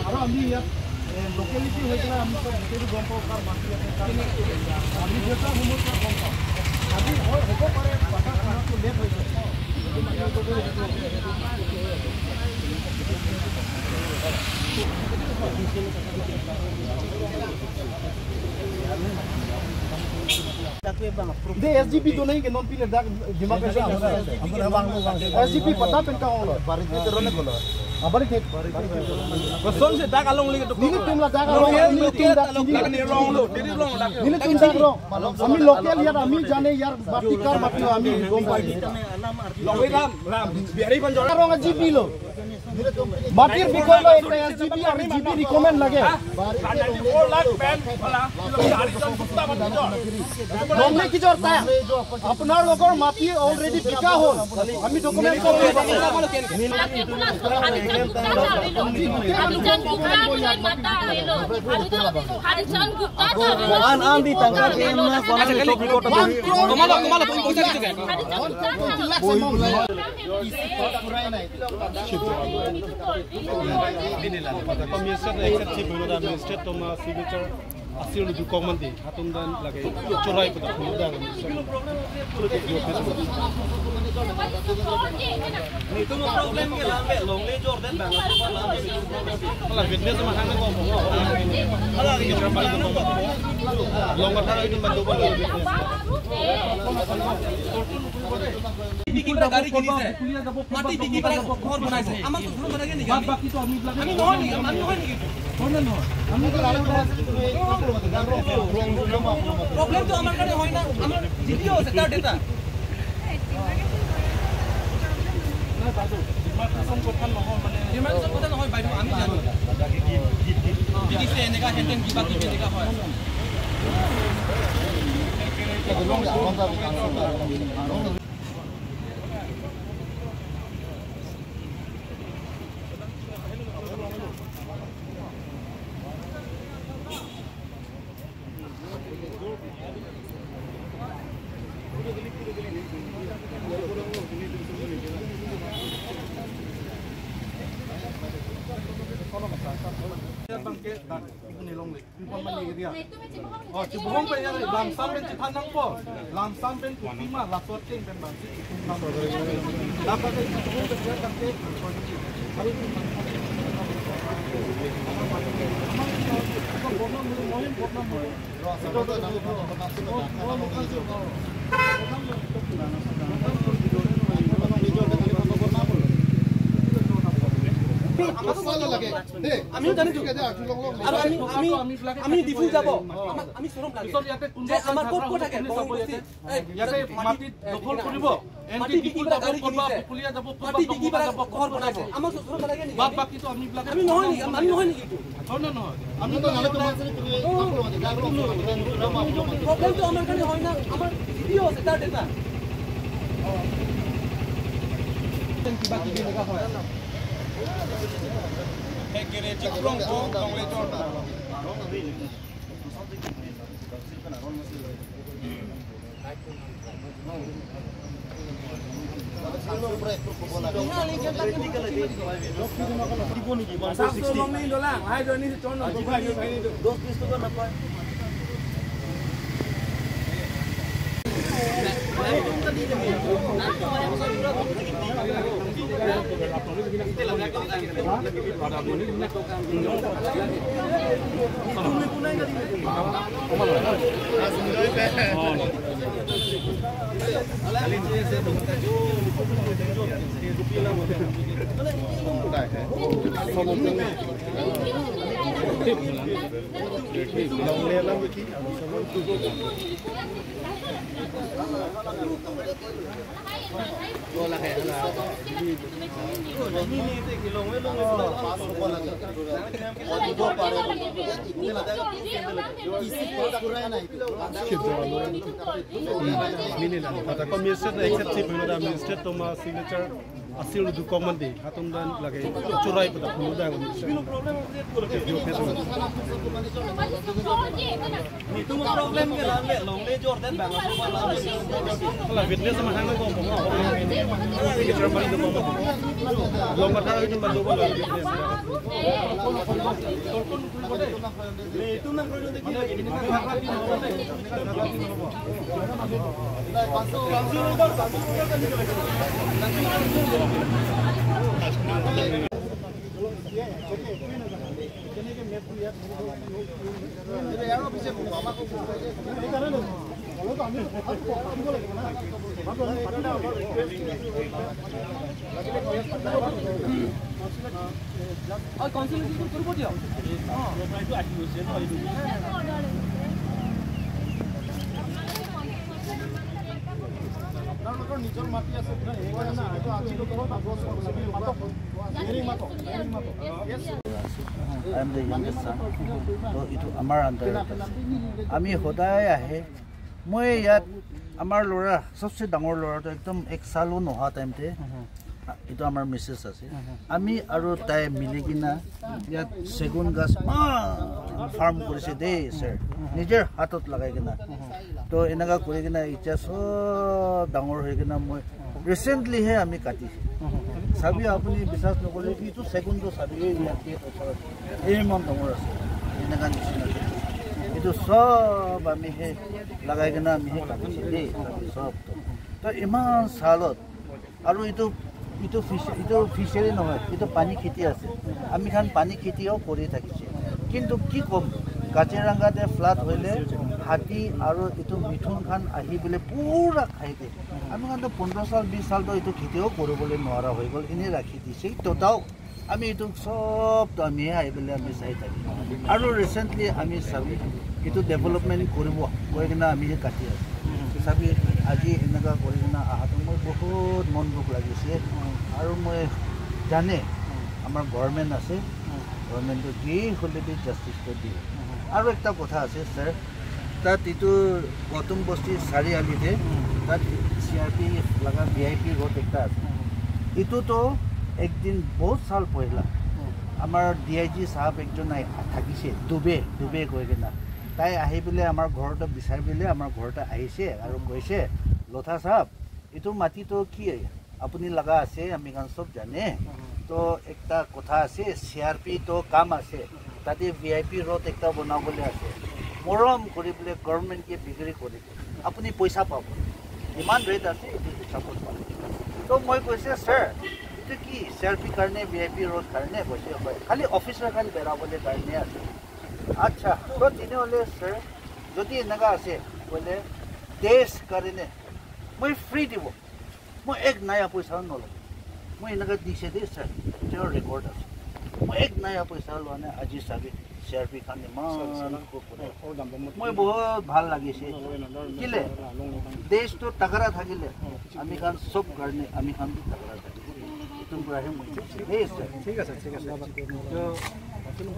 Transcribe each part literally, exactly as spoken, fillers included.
আৰু আমি ইয়াত, এ, লোকেলিটি হৈ পেলাই আমি চব গোটেইটো গম পাওঁ, কাৰ মাটি আছে, কাৰ মাটি আছে। আমি দেউতাৰ সময়ৰ পৰা গম পাওঁ। আজি হয়, হ'ব পাৰে, বাধা খানাটো লেট হৈ যায়। Dia S G P tu nahi ke non pine dak demarcation. S G P pata pen ka ong lo. Barit ke terone ko lo. Abarit ke. Kosonsi dak along le tu. Nelitum la dak along, nelitum dak along, nelitum dak along. Ami local ইয়াত, আমি জানে ইয়াৰ মাটি কাৰ মাটি, আমি গম পাই। Long way ram, ram. Bihari Panjora. Arong S G P lo. মাটিৰ বিষয়ে লৈ একটা S G P আৰু G P recommend লাগে। Four lakh pen phala, চাৰিজন গুপ্তা মাটি জৰ। Longle kijor ta? আপোনালোকৰ মাটি already বিকা হ'ল। আমি document An, an di tangka ke mas, wala ni top report. Koma lo, koma lo, pon pon sa. Administrator, except chief, administrator, toma signature asir lu dukong mandi, hatun dan lagi chorai pada pemuda. Itu problem ke lambe, longle jor den bang. Kalau witness mah kan ngomong. Kalau lagi jor bang ngomong. Longle itu bantu. কি কি কিবা গাড়ী কিনিছে? মাটি বিকি পেলাই ঘৰ বনাইছে। আমাক তো ঘৰ বনাই নেকি? আমি, আমি নহয় নেকি? আমি নহয় নেকি? প্ৰব্লেমটো আমাৰ কাৰণে হয় না? আমাৰ ডি পি অ আছে, তাৰ ডেটা। ডিমাৰ্কেশ্যন কথা নহয়, বাইদেউ, আমি জানো। বিকিছে এনেকা, হেনতেন কিবা কিবি এনেকা হয়। Pipon mani area. Oh, chibohong pen ya, lamsam pen chithan nangpo. Lamsam pen kutima, laso cheng pen bangsi. Dapat chibohong pen ya, kante. আমিও জানি তো। আৰু আমি, আমি, আমি ডিফু যাব। আমাক, আমি চৰম লাগে। যে আমাৰ ক'ত ক'ত থাকে? ইয়াতে মাটি দখল কৰিব। এন টি ডিফু যাব, ক'ত বা পুখুৰীয়া যাব, ক'ত বা দমকা যাব, ঘৰ বনাব। আমাক চৰম লাগে নেকি? বাদ বাকীটো আমি এইবিলাক আমি নহয় নেকি? আমি নহয় নেকি এইটো? নহয়, নহয়, নহয়। আমি তো নালাগে। প্ৰব্লেমটো আমাৰ কাৰণে হয় না? আমাৰ ডি পি অ আছে, তাৰ ডেটা। কিবা কিবি এনেকুৱা হয়। Administrator, except chief, administrator, toma signature. Asil du common de, hatum dan lagi churai pada punu dah. Itu problem ke lang le, longle jor den bang. Kalau witness mahal ko. Long kata itu bantu ko. আপোনালোকৰ নিজৰ মাটি আছে, এইটো আজিলৈকে কাগজ আছে বুলি ওলোৱা হ'ল। Hearing মাতক, hearing মাতক। Yes। I am the youngest son। তো এইটো আমাৰ আণ্ডাৰত আছে। আমি সদায় আহে। মই ইয়াত আমাৰ ল'ৰা, চবচে ডাঙৰ ল'ৰাটো একদম এক চালো নোহোৱা টাইমতে, এইটো আমাৰ মিছেছ আছে। আমি আৰু তাই মিলি কিনা ইয়াত চেগুন গছ ইমান ফাৰ্ম কৰিছে দেই ছাৰ, নিজৰ হাতত লগাই কিনা। তো এনেকা কৰি কিনা এতিয়া চব ডাঙৰ হৈ কিনা মই ৰিচেণ্টলিহে আমি কাটিছে। চাবি আপুনি বিশ্বাস নকৰিলে, এইটো চেগুনটো চাবি, এই ইয়াত গেট ওচৰত ইমান ডাঙৰ আছে, এনেকা নিচিনা। এইটো চব আমি সেই লগাই কিনে আমি সেই কাটিছে দেই, চাবি চব। তো ইমান চালত আৰু এইটো, এইটো ফিচ-, এইটো ফিচাৰী নহয়, এইটো পানী খেতি আছে। আমি খান পানী খেতিও কৰি থাকিছে। কিন্তু কি ক'ম, কাজিৰঙাতে ফ্লাড হ'লে হাতী আৰু এইটো মিথুন খান আহি পেলাই পুৰা খাই দিয়ে। আমি খানতো পোন্ধৰ চাল, বিশ চালতো এইটো খেতিও কৰিবলৈ নোৱাৰা হৈ গ'ল, এনেই ৰাখি দিছে। তথাও আমি এইটো চবতো আমি আহি পেলাই আমি চাই থাকি। আৰু ৰিচেণ্টলি আমি চাবি এইটো ডেভেলপমেণ্ট কৰিব কৈ কিনে আমি যে কাটি আছো। চাবি আজি এনেকুৱা কৰি কিনে অহাটো মোৰ বহুত মন দুখ লাগিছে। আৰু মই জানে আমাৰ গভৰ্ণমেণ্ট আছে, গভৰ্ণমেণ্টে যি হ'লে বি জাষ্টিছ কৰি দিব। আৰু একটা কথা আছে ছাৰ, তাত এইটো গৌতম বস্তি চাৰিআলিতে তাত চি আৰ পি লগা ভি আই পি ৰোড একটা আছে। এইটোতো একদিন বহুত চাল পহিলা আমাৰ ডি আই জি চাহাব একজন আহি-, থাকিছে, ডুবে, ডুবে কৈ কিনে। তাই আহি পেলাই আমাৰ ঘৰতে বিচাৰি পেলাই আমাৰ ঘৰতে আহিছে আৰু কৈছে, "লোথা চাহাব, এইটো মাটিটো কি আপুনি লগা আছে, আমি খান চব জানে। তো একটা কথা আছে, চি আৰ পি তো কাম আছে, তাতে ভি আই পি ৰোড একটা বনাবলৈ আছে, মৰম কৰি পেলাই গভৰ্ণমেণ্টে বিক্ৰী কৰি আপুনি পইচা পাব, কিমান ৰেট আছে এইটো হিচাপত পাব।" তো মই কৈছে, "ছাৰ, এইটো কি চি আৰ পি কাৰণে, ভি আই পি ৰোড কাৰণে?" কৈছে, "হয়, খালি অফিচৰ খালি বেৰাবলৈ কাৰণে আছে।" আচ্ছা, তো তেনেহ'লে ছাৰ, যদি এনেকুৱা আছে বোলে দেশ কাৰণে মই ফ্ৰী দিব, মই এক নায়া পইচাও নলওঁ। মই এনেকুৱা দিছে দেই ছাৰ, তেওঁৰ ৰেকৰ্ড আছে। মই এক নায়া পইচা লোৱা নাই, আজি চাবি চি আৰ পি খান ইমান খুব কৰে। মই বহুত ভাল লাগিছে। কিলে দেশটো তাগৰা থাকিলে আমি খান চব কাৰণে আমি খান বি তাগৰা থাকিব। এইটো পৰাহে মই কৈছো দেই ছাৰ। ঠিক আছে, ঠিক আছে। তো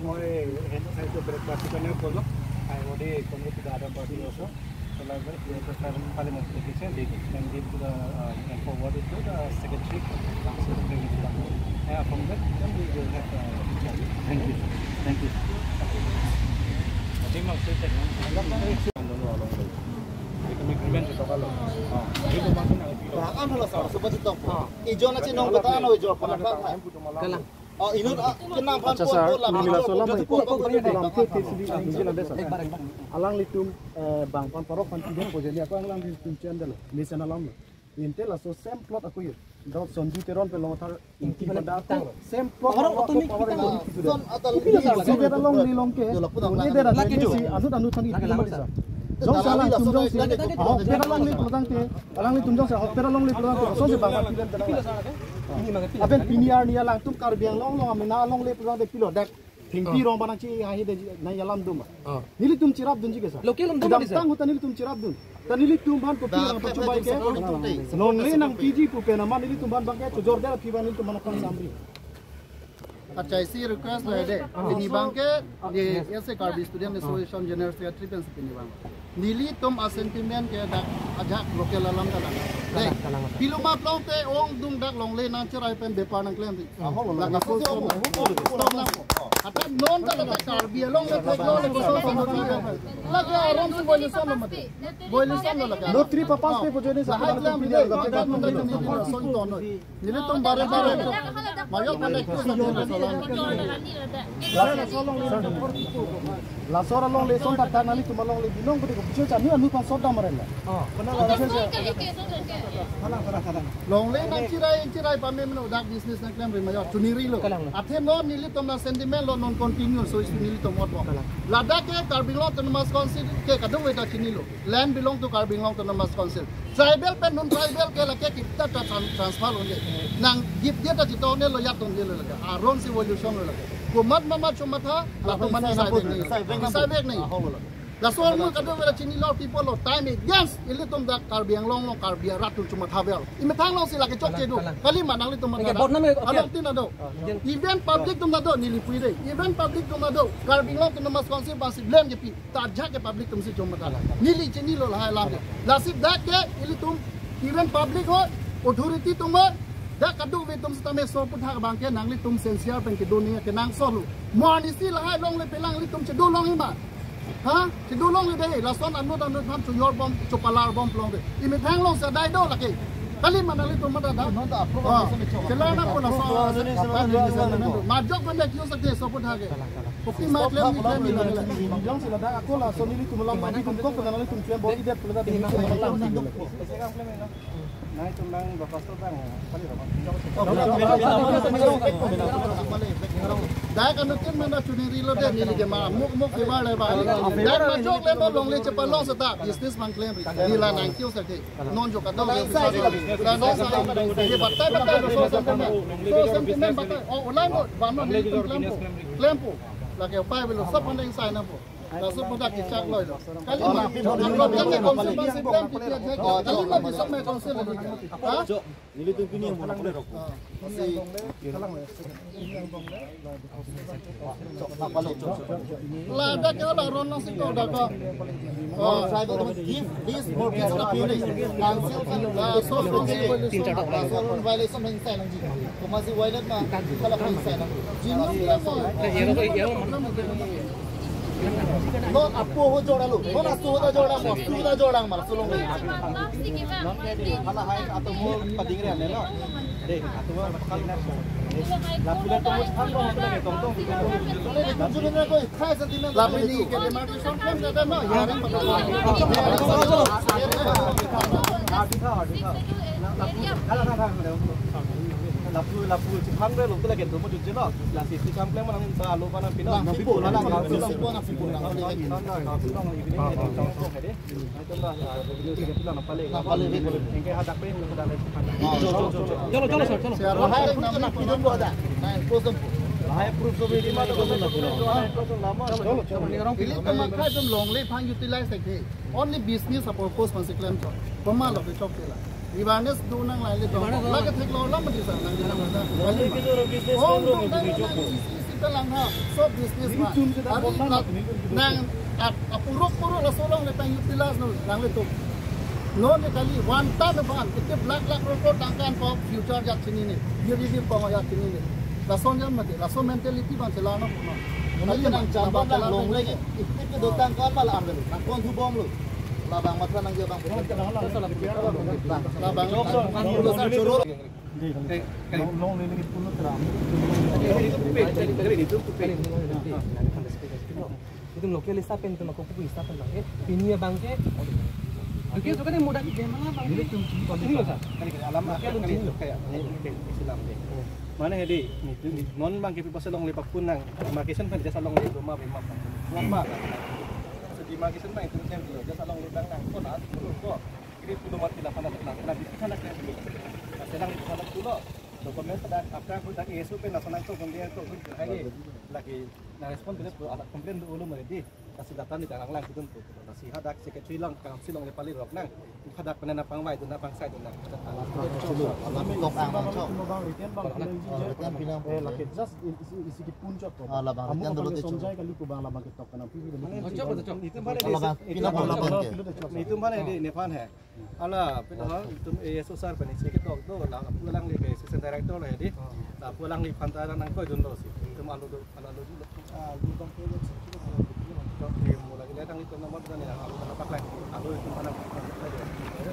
মই সেইটো চাইছো, ব্ৰেকফাষ্ট কাৰণে ক'লো। I already conveyed to the other party also. So like that, we have to file, file a modification, they can give to the, uh, you can forward it to the secretary, council secretary. Yeah, from that, then we will have, uh, Thank you, sir. Thank you, sir. Agreement to talk about. Bahkan halo sa, sa budget tong. Ijon achi nong kota ano ijo apa apa. Kalang. Oh, inut, ah, kenang pan Acha, pon, sir, pon, lam, nila pon, solam pon, mai pon, pon, pon, pon, pon, pon, pon, pon, pon, pon, pon, pon, pon, pon, pon, pon. Alanglitum, eh, bang pan parok pan pidun ko jeni ako alanglitum channel, ni channel alam. Inte laso same plot ako ye. Dot Sonju Teron pen Longthar Ingti pada ako same plot. Orang otonik kita. Son atal. Kopilo sar, si beda longle long ke. Yo, lapu nang. Ni beda lagi si anu anu thani. Lagi lang, sir. Jongsi alangtum jongsi. Ahokpet alongle pulotangte, alanglitum jongsi ahokpet alongle pulotangte, kosonsi bang pan pidun tenang. Lapen pini arni alangtum Karbi Anglong along amena alongle pulotangte pilo dak. Thengpi rong panang chi ahi de nai alam dum ba. Nelitum chirap dunji ke sir. Local alam dum ba, sir. Damtang ahut ta nelitum chirap dun. Ta nelitum aphan kopi rang pachobai ke. Longle nangpiji pu pen amat nelitum aphan bang ke chojor der aphi abang nelitum aphan aphan samri. Kachaisi request lo de. Pini abangke, di S A Karbi Student Association General Secretary pen si pini abang. Nelitum a-sentiment ke dak ajak local alam kalang. Dei, kalang, kalang. Piluma Plongte ongdung dak longle nangcherai pen bepar nangklem di. Ahok lo. Lake so so. Stop nang. Ata non dak lake Karbi Anglong le thek lo, lake so so. Lake aron si violation lo mati. Violation lo lake. No three papas pe pojone sa. Lahai klem di. Lake non dak ni di son ton. Nelitum bare bare. Mayo pada ku sa di na solang. Laso alongle son thakthak nanglitum alongle binong kode ko bicho chani anu kan sot dam rela. Oh. Kena la bicho cha. Longle nangcherai cherai pame meno dak business nangklem ri mayor chuniri lo. Kalang lo. Athe non nelitum a-sentiment lo non continue so isu nelitum mot bo. Kalang. Ladak ke Karbi Anglong Autonomous Council ke kadokave ta chinilo. Land belong to Karbi Anglong Autonomous Council. Tribal pen non tribal ke lake kita ta tran-, transfer unde. Nang gip dia ta chito ne lo yat unde lo lake. Aron si violation lo lake. Komat mamat chomatha, latum mane sai bek nai. Sai bek nai. Laso alongle kadokave ta chinilo people lo time against ilitum dak Karbi Anglong lo Karbi arat atum chomatha bel. Imethang along si lake chokche do. Kalang, kalang. Kali ma nanglitum mata. Ike, bot nam, okay. Along tin ado. Oh, jen. Even public atum ado neli pui de. Even public atum ado. Karbi Anglong Autonomous Council aphan si blame kepi. Ta ajak ke public atum si chomatha. Neli chinilo lahai alam ke. Lasi dak ke ilitum even public ho authority atum ho dak kadokave atum sitame so aputhak abangke nanglitum sincere pen kedo ni kenangsot lo. Mo anisi lahai alongle pelang ilitum chedo longle ma. Ha? Chedo longle de lason anut anut aphan chojor bom chopalar bom plong de. Imethang along si adai do lake. Kali ma nanglitum mata da. Chelang na ko laso. Majok pen dak yo sa ke so aputhak ke. Kopi ma klem ni klem ni lo. Jong si ladak ako laso nelitum along, nelitum kok kenal nelitum klem bor idet pula di. Nangtum nang bapak tu bang, kali bapak. Dak anuttin mane chuniri lo de neli ke ma muk muk fever le ba. Dak majok le no longle chepalong seta business abang klem ri. Neli la nangkio sa ke. Non jo kadokave sai. La nang sai. Ye batai batai lo so sentiment. So sentiment batai. Oh, ulang ko, bano nelitum klempo. Klempo. Lake upai avelo, sob phan nang sai nangpo. Laso pada kechak lo lo. Kali ma, ang lo kan council bang si klem P T R je. Kali ma bisa me council lagi. Ha? Nelitum pini yang bolang. Masih. Ladak ke la ron nang si ko dak ko. Oh, tribal give this mortgage to P U D. Council kan, uh, so, so, so, so, violation nang sai nangji. Komat si violate ma, kalau nang sai nang. Jinu dia mo. Non apo ho jora lo. Non aso ho jora mo, aso ho jora ma, so long. Hala hai atau mo pading re ane lo. Dei, atu ma pakal na. Lapu le tong tong tong tong. Lapu ni ke demarcation kan ada ma, ya kan. Adi tha, adi tha. Lapu, lapu, lapu, chipang re lo tu lagi tu mo jujur lo. Lasi chipang plan manang sa alo pa na pino. Nang pipo, nang pipo, nang pipo, nang pipo. Cholo, cholo, sir, cholo. Lahai approve na pidun bo ada. Nang approve na. Lahai approve so bidi ma to ko na. Cholo, cholo. Ili kama khai tum longle aphan utilize thek the. Only business a purpose aphan si klem chot. Komat lo ke chok ke la. Awareness do nang lahai le to. Awareness la ke thek lo lam di sa nang di nang sa. Business oh, lo nang ke nang isi isi pelang ha. So business ma. Nang ap-, apuruk puruk laso alongle pen utilize non nanglitum. Non ne kali one ton ban, iti lakh lakh roko tangka an ko future jak chinine. Ye ye ye ko jak chinine. Lason jam mate, laso mentality abang chelang non. Kali nang jam ba chelang longle ke, iti ke do tangka an ma la am lo. Nang kon thu bom lo. Labang matha nang jabang. Labang. Jok, jok. Long, long lele ke puno tram. Itum local staff pen, itum ako pupu staff pen abang ke, pini abang ke. Oke, so kan mudah ke mana abang ke? Ini loh, sir. Kali kali alam local akan ini loh. Kayak ini, kayak Islam deh. Mana ya, di? Non abang ke pi pas alongle papun nang. Demarcation pen jasa alongle doma bema. Lama. So demarcation nang itu kan dia jasa alongle nang nang. Kok nak? Kok? Ini pulo mati lapan anak, nah, nah, di sana kan dulu. Nah, sekarang di sana dulu. Dokumen pada apa aku tak S O P nasional tu kemudian tu, tu, hai ni. Lagi, nah, respon bila tu alat komplain tu ulum lagi. Lasi data ni tanglang lang kudun tu. Lasi hadak secretary lang council along le pali rok nang. Hadak pen nangpangvai dun, nangpangsai dun nang. Tok ang chok. Bang retail bang, retail pinang. Eh, lake just isi, isi kipun chok ko. Ah, labang amu retail dolo te chok. Sonjai kali ko bang labang ketok kanang pipi. Mane chok, chok. Itum mane labang pinang. Itum mane di nephan he. Ala, pin ha, itum A S O sir pen isi ketok do, la pu alangli ke assistant director le di. La pu alangliphan ta nangkoi dun do si. Itum alu do, alu do. Ah, lu bang ke lo si. Ke mo lagi le tang itum nomor dan ya, alu kan apa lagi. Alu itum mana.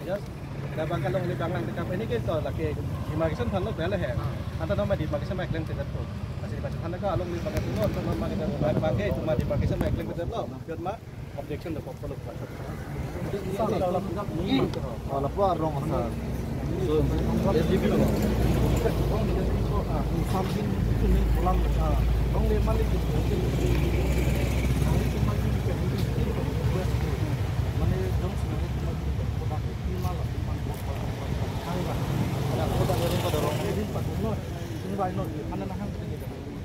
Just, ada bang kalong le bang lang dekat ini ke to lake demarcation aphan lo bela he. Anta nomor demarcation ma klem tekat to. Masih demarcation aphan ka along le bang itu lo, anta nomor kita bang ke cuma demarcation ma klem tekat lo. Biar ma objection do polo. Wala po arong asa. So, S D P lo.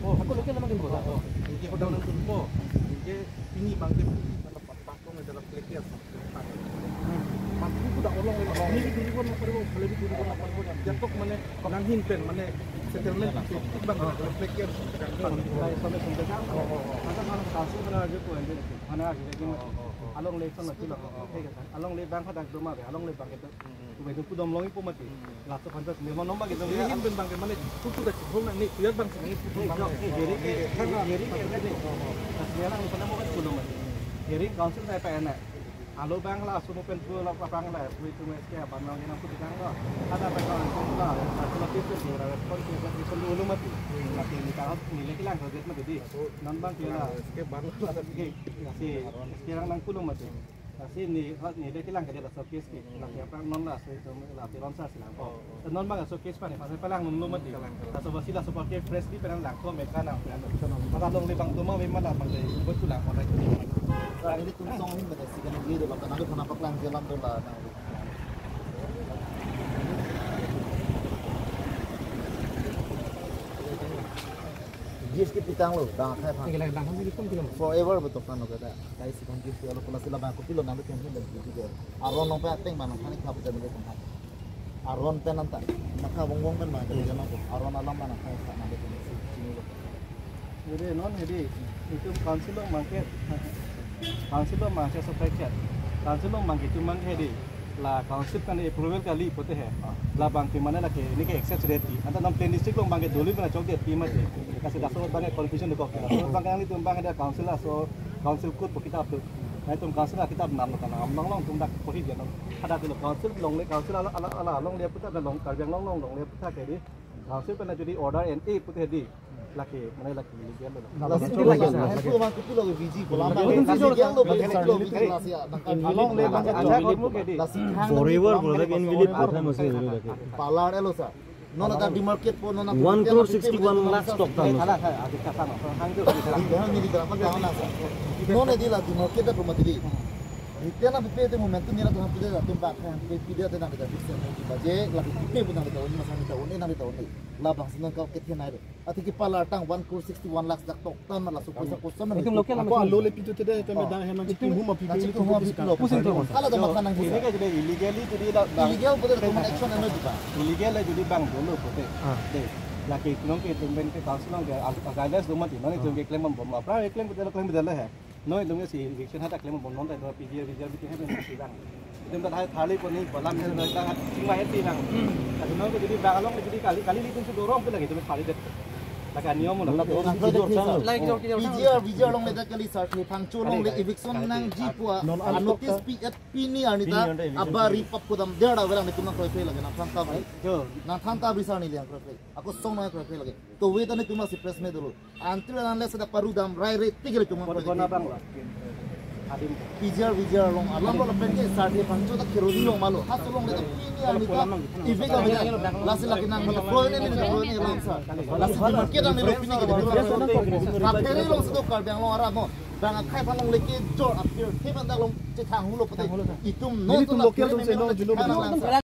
Oh, ako lagi naman din po. Hindi ko daw nang po. Hindi, ini bang din po. Patong dalam kelekar. Patong ku dak along le, along le dulu kan apa dulu, kalau dulu kan apa dulu. Jatok mane nanghin pen mane settlement bang dalam kelekar. Mane council mana aja ko ende. Mana aja lagi. Along le sana tu lah. Along le bang hadak doma be, along le bang itu. Kubai tu kudom long ipo mati. Laso pantas memang nomor kita. Ini hin ben bang mane tutu dak hong nang ni, kuyat bang sini tutu bang. Heri ke, heri ke, heri ke. Kasih orang pernah mau kan kulo mati. Heri council saya P N A. Alo bang la sumo pen pu la pa bang la pu itu mes ke apa nang yang pu bang lo. Ada apa kau itu la satu lagi tu dia respon ke respon dulu mati. Mati ni tahu ni lagi lang kaget mati di. Non bang kira ke bang la ke si sekarang nang kulo mati. Lasi ni, ni de kilang ke de laso case ke, lasi apa non laso itu, lasi ronsa silang ko. Non bang laso case pa ni, pasal palang nung mati. Laso basi laso pakai fresh di peran lang ko meka nang peran. Maka long le bang tuma memang la bang de buat tulang ko. Ini tum song ini beda sih kan ini de bang, nanti kenapa kelang jalan tu lah. G S T pitang lo, bang akhai phan. Lagi lang lang kami kum film. Forever betul kan lo kata. Dai si kong G S T alo pula sila bang kopi lo nang pen hin dan gitu dia. Aron nong pe ateng bang nang kani khap jadi kan. Aron pen anta. Maka wong wong pen bang jadi jama ko. Aron alam bang nang kani khap nang pen sini lo. Jadi non jadi itu council lo mangke. Council lo mangke so pechat. Council lo mangke itu mangke di. La council kan approval kali pute he. La bang ke mana lake ini ke access rate. Anta nam plain district lo bang ke doli mana chok dia pi mati. Kasi daso bang ke confusion de kok. Daso bang ke yang itu bang ada council laso council code pu kitab tu. Nah itu council la kitab nam kan nam long long tum dak pohi dia nam. Ada tu council long le council ala ala ala long dia puta long Karbi Anglong long long dia puta ke di. Council pen jodi order and a pute di. Lake, mana lake illegal lo. Lasi illegal. Lasi illegal lo, bagi illegal lo, bagi illegal lo, bagi illegal lo. Along le bang aja kot mu ke di. Lasi forever bro, lake invalid kotha masi dulu lake. Palar elo sa. Non ada demarcate po, non ada one crore sixty-one lakhs tok tang. Salah, salah, adik kata no. Hang tu. Dia ni di dalam tahu na sa. Non di la demarcate po mati di. Ritena pipe te momentum ni la tu hampir dah tu bak hampir pipe te nang kita bisa ni baje lagi pipe pun nang kita un masa kita un nang kita un. Labang senang kau kethe nai. Ati ke palar tang one crore sixty-one lakhs dak tok tan laso poisa koson na. Itum local ako alo le pitu te de tame dah heman itum huma pitu. Pusing tu. Hala to matha nang ini bisa. Kan jadi illegally jadi la illegal pute human action na juga. Illegal la jadi bang dulu pute. De. Lake nong ke tum ben ke council nong ke al-, guidelines do mati. Nong itum ke claim bom bom. Apra claim pute claim pute le he. Noi lung si eviction hadak lem bon non ta do P G R, V G R bikin hadak si bang. Itum ta hai thali poni balam si noi ta hat sima heti nang. Tapi noi ko jadi bang along jadi kali kali itum si dorong pun lagi itum thali det. Laka niom lo. Lagi jor jor. P G R, V G R along le dak kali sar the phangcho along le eviction nangji pu a notice pi et pini arni ta abari pap kodam der da velang itum nang kroi kroi lagi nang thang ta bri. Nang thang ta bri sar ni liang kroi kroi. Ako song nang kroi kroi lagi. To we ta ni itum si press me dulu. Until unless ada paru dam rai re tigre cuma. Kona bang la. Adim. P G R, V G R along alam lo lapen ke sar the phangcho ta keroni long malo. Haso long le ta pini arni ta. Ive ka bang. Lasi laki nang mata pro ne ne pro ne lang sa. Lasi demarcate nang lo pini ke. Aphere long sedo Karbi Anglong arat mo. Bang akhai phan long leke jor apir. He bang dak long chethang hulo pute. Itum no itum local itum se no juno.